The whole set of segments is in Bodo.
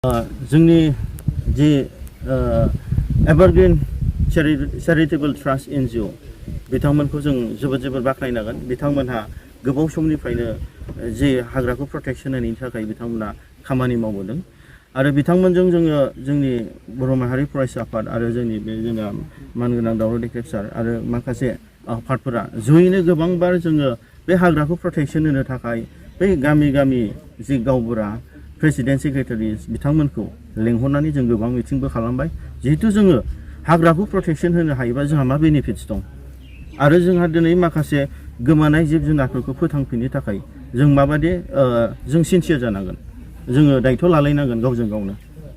जोंनि जे एभारग्रीन चेरिटेबल ट्रास्ट एनजिअ बिथांमोनखौ जों जोबोद बाख्नायनांगोन। बिथांमोनहा गोबाव समनिफ्रायनो जे हाग्राखौ प्रटेक्शन होनायनि थाखाय बिथांमोना खामानि मावबोदों आरो बिथांमोनजों जोङो जोंनि बर' माहारि फरायसा आफाद आरो जोंनि बे जोंना मानगोनां दावराव देख्रेबसार आरो माखासे आफादफोरा जयैनो गोबांबार जोङो बे हाग्राखौ प्रटेक्शन होनो थाखाय बै गामि जि गावबुरा प्रेसिडेन्ट सेक्रेटारिस बिथांमोनखौ लेंहरनानै जों गोबां मिटिंबो खालामबाय। जिहेतु जोङो हाग्राखौ प्रटेक्शन होनो हायोबा जोंहा मा बेनिफिट्स दं आरो जोंहा दिनै माखासे गोमानाय जिब जुनारफोरखौ फोथांफिननो थाखाय जों माबादि जों सिनसियार जानांगोन, जोङो दायथ' लालायनांगोन गावजों गावनो।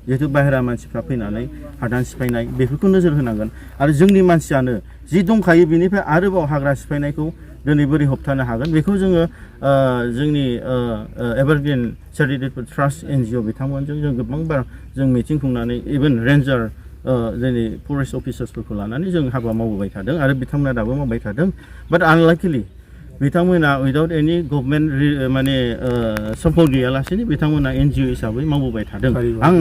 जिहेतु बाहेरा मानसिफ्रा फैनानै हादान सिफायनाय बेफोरखौ नोजोर होनांगोन आरो जोंनि मानसियानो जि दंखायो बेनिफ्राय आरोबाव हाग्रा सिफायनायखौ दिनै बोरै होबथानो हागोन बेखौ जोङो जोंनि एभारग्रीन चेरिटेबल ट्रास्ट एनजिअ बिथांमोनजों जों गोबांबार जों मिटिं खुंनानै इभेन रेन्जार जोंनि फरेस्ट अफिसार्सफोरखौ लानानै जों हाबा मावबोबाय थादों आरो बिथांमोना दाबो मावबाय थादों। बाट आनलाकिलि बिथांमोना उइदाउट एनि गभर्नमेन्ट माने सापर्ट गैयालासेनो बिथांमोना एनजिअ हिसाबै मावबोबाय थादों। आं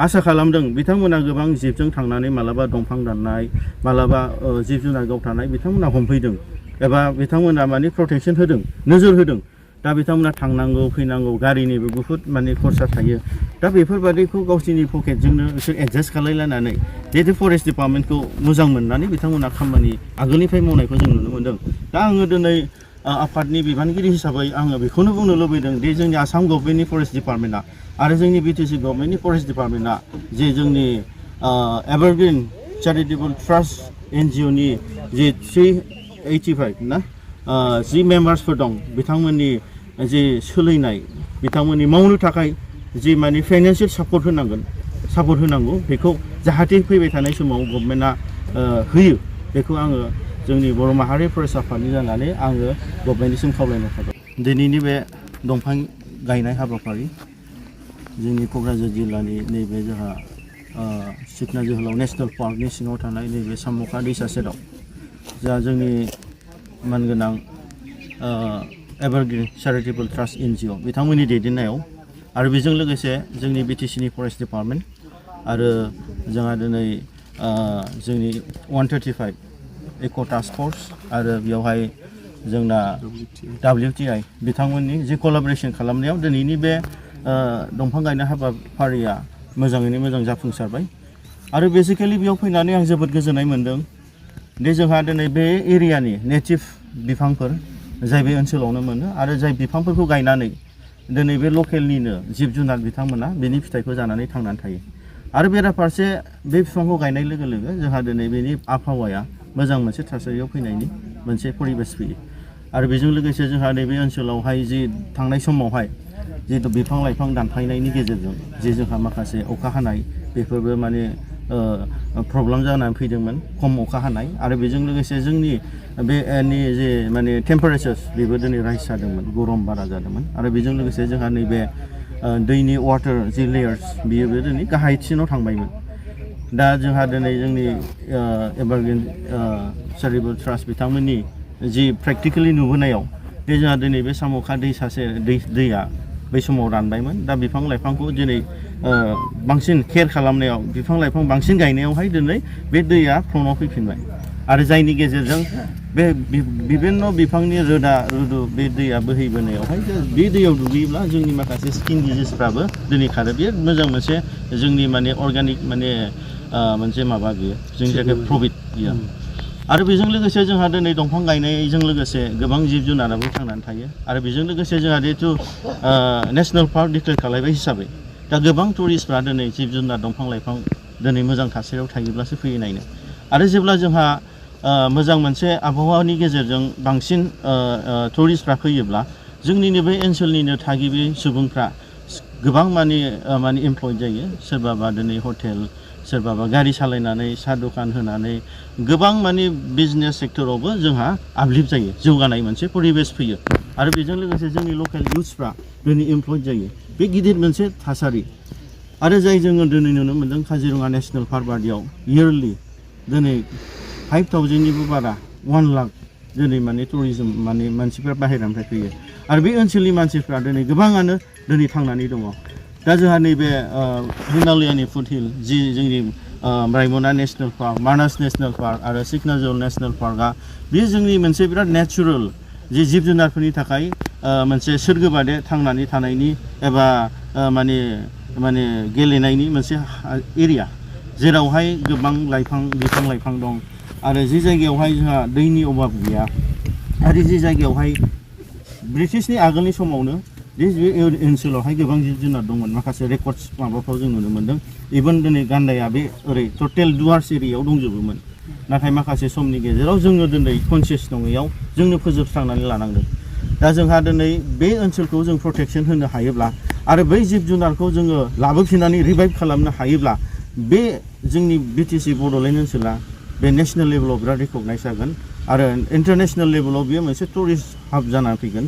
आसा खालामदों बिथांमोना गोबां जिबजों थांनानै मालाबा दंफां दाननाय मालाबा जिब जुनार गावथारनाय बिथांमोना हमफैदों एबा बिथांमोना माने प्रटेक्शन होदों, नोजोर होदों। दा बिथांमोना थांनांगौ फैनांगौ गारिनिबो बुहुत माने खरसा थायो। दा बेफोरबादिखौ गावसोरनि पकेटजोंनो बिसोर एडजास्ट खालायलायनानै जिहेतु फरेस्ट डिपार्टमेन्टखौ मोजां मोननानै बिथांमोना खामानि आगोलनिफ्राय मावनायखौ जों नुनो मोन्दों। दा आङो दिनै आफादनि बिबानगिरि हिसाबै आङो बेखौनो बुंनो लुबैदों दि जोंनि आसाम गभर्नमेन्टनि फरेस्ट डिपार्टमेन्टआ आरो जोंनि बिटिसि गभर्नमेन्टनि फरेस्ट डिपार्टमेन्टआ जे जोंनि एभारग्रीन चेरिटेबल ट्रास्ट एनजिअनि जे 385 ना जि मेम्बार्सफोर दं बिथांमोननि जे सोलिनाय बिथांमोननि मावनो थाखाय जि माने फाइनान्सियेल सापर्ट होनांगौ बेखौ जाहाथे फैबाय थानाय समाव गभर्नमेन्टआ होयो बेखौ आङो जोंनि बर' माहारि फरायसा आफादनि जानानै आङो गभर्नमेन्टनिसिम खावलायनो थाबाय। दिनैनि बे दंफां गायनाय हाबाफारि जोंनि क'क्राझार जिल्लानि नैबे जोंहा सिखना जोहोलाव नेसनेल पार्कनि सिङाव थानाय नैबे साम'खा दैसा सेराव जा जोंनि मानगोनां एभारग्रीन चेरिटेबल ट्रास्ट एनजिअ बिथांमोननि दैदेननायाव आरो बेजों लोगोसे जोंनि बिटिसिनि फरेस्ट डिपार्टमेन्ट आरो जोंहा दिनै जोंनि 135 इक' टास्क फर्स आरो बेवहाय जोंना WTI बिथांमोननि जि कलाबरेसन खालामनायाव दिनैनि बे दंफां गायनाय हाबाफारिया मोजाङैनो मोजां जाफुंसारबाय। आरो बेसिकेलि बेयाव फैनानै आं जोबोद गोजोननाय मोन्दों दि जोंहा दिनै बे एरियानि नेटिभ बिफांफोर जाय बे ओनसोलावनो मोनो आरो जाय बिफांफोरखौ गायनानै दिनै बे लकेलनिनो जिब जुनार बिथांमोना बेनि फिथाइखौ जानानै थांनानै थायो। आरो बेराफारसे बे बिफांखौ गायनाय लोगो लोगो जोंहा दिनै बेनि आबहावाया मोजां मोनसे थासारियाव फैनायनि मोनसे परिबेस फैयो। आरो बेजों लोगोसे जोंहा नैबे ओनसोलावहाय जि थांनाय समावहाय जिहेतु बिफां लाइफां दानफायनायनि गेजेरजों जे जोंहा माखासे अखा हानाय बेफोरबो माने प्रब्लेम जानानै फैदोंमोन, खम अखा हानाय आरो बेजों लोगोसे जोंनि बेनि जे माने टेम्पारेचार्स बेबो दिनै राइज जादोंमोन, गरम बारा जादोंमोन। आरो बेजों लोगोसे जोंहा नैबे दैनि वाटार जि लेयार्स बेयो दिनै गाहायसिनाव थांबायमोन। दा जोंहा दिनै जोंनि एभारग्रीन चेरिटेबल ट्रास्ट बिथांमोननि जि प्रेक्टिकेलि नुबोनायाव बे जोंहा दिनै बे साम'खा दैया बै समाव रानबायमोन। दा बिफां लाइफांखौ दिनै बांसिन केयार खालामनायाव बिफां लाइफां बांसिन गायनायावहाय दिनै बे दैया फ्रन्टआव फैफिनबाय आरो जायनि गेजेरजों बे बिभिन्न बिफांनि रोदा रुदु बे दैया बोहैबोनायावहाय बे दैयाव दुगैयोब्ला जोंनि माखासे स्किन डिजिसफ्राबो दिनै खारो। बेयो मोजां मोनसे जोंनि माने अर्गानिक माने मोनसे माबा बियो जोंनि थाखाय प्रफिट बियो। आरो बेजों लोगोसे जोंहा दिनै दंफां गायनायजों लोगोसे गोबां जिब जुनाराबो थांनानै थायो आरो बेजों लोगोसे जोंहा जिहेतु नेसनेल पार्क डिक्लेयार खालामबाय हिसाबै दा गोबां टुरिस्टफ्रा दिनै जिब जुनार दंफां लाइफां दिनै मोजां थासारियाव थायोब्लासो फैयो नायनो। आरो जेब्ला जोंहा मोजां मोनसे आबहावानि गेजेरजों बांसिन टुरिस्टफ्रा फैयोब्ला जोंनिनो बे ओनसोलनिनो थागिबि सुबुंफ्रा गोबां माने इमप्लयड जायो। सोरबाबा दिनै हटेल, सोरबाबा गारि सालायनानै साहा दखान होनानै गोबां माने बिजनेस सेक्टरावबो जोंहा आपलिफ्ट जायो, जौगानाय मोनसे परिबेस फैयो। आरो बेजों लोगोसे जोंनि लकेल इउथ्सफ्रा दिनै इमप्लयड जायो। बे गिदिर मोनसे थासारि। आरो जाय जोङो दिनै नुनो मोन्दों काजिरङा नेसनेल पार्क बादियाव इयारलि दिनै 5,000निबो बारा 1 लाख दिनै माने टुरिजम माने मानसिफ्रा बाहेरानिफ्राय फैयो। आरो बे ओनसोलनि मानसिफ्रा दिनै गोबाङानो दिनै थांनानै दङ। दा जोंहा नैबे हिमालयानि फुटहिल जि जोंनि रायमना नेशनेल पार्क मानास नेशनेल पार्क आरो सिकनाझर नेशनेल पार्कआ बे जोंनि मोनसे बिराद नेचुरेल जि जिब जुनारफोरनि थाखाय मोनसे सोरगोबादे थांनानै थानायनि एबा माने गेलेनायनि मोनसे एरिया जेरावहाय गोबां बिफां लाइफां दं आरो जि जायगायावहाय जोंहा दैनि अभाब गैया आरो जि जायगायावहाय ब्रिटिशनि आगोलनि समावनो बे ओनसोलावहाय गोबां जिब जुनार दंमोन माखासे रेकर्डस माबाफ्राव जों नुनो मोन्दों इभेन दिनै गान्दाया बे ओरै टटेल डुवार्स एरियायाव दंजोबोमोन नाथाय माखासे समनि गेजेराव जोङो दिनै कनसियास नङैयाव जोंनो फोजोबस्रांनानै लानांदों दा जोंहा दिनै बे ओनसोलखौ जों प्रटेक्सन होनो हायोब्ला आरो बै जिब जुनारखौ जोङो लाबोफिननानै रिभाइभ खालामनो हायोब्ला बे जोंनि बिटिसि बड'लेण्ड ओनसोला बे नेशनेल लेभेलाव बिराद रिकगनाइज जागोन आरो इन्टारनेशनेल लेभेलाव बेयो मोनसे टुरिस्ट हाब जानानै फैगोन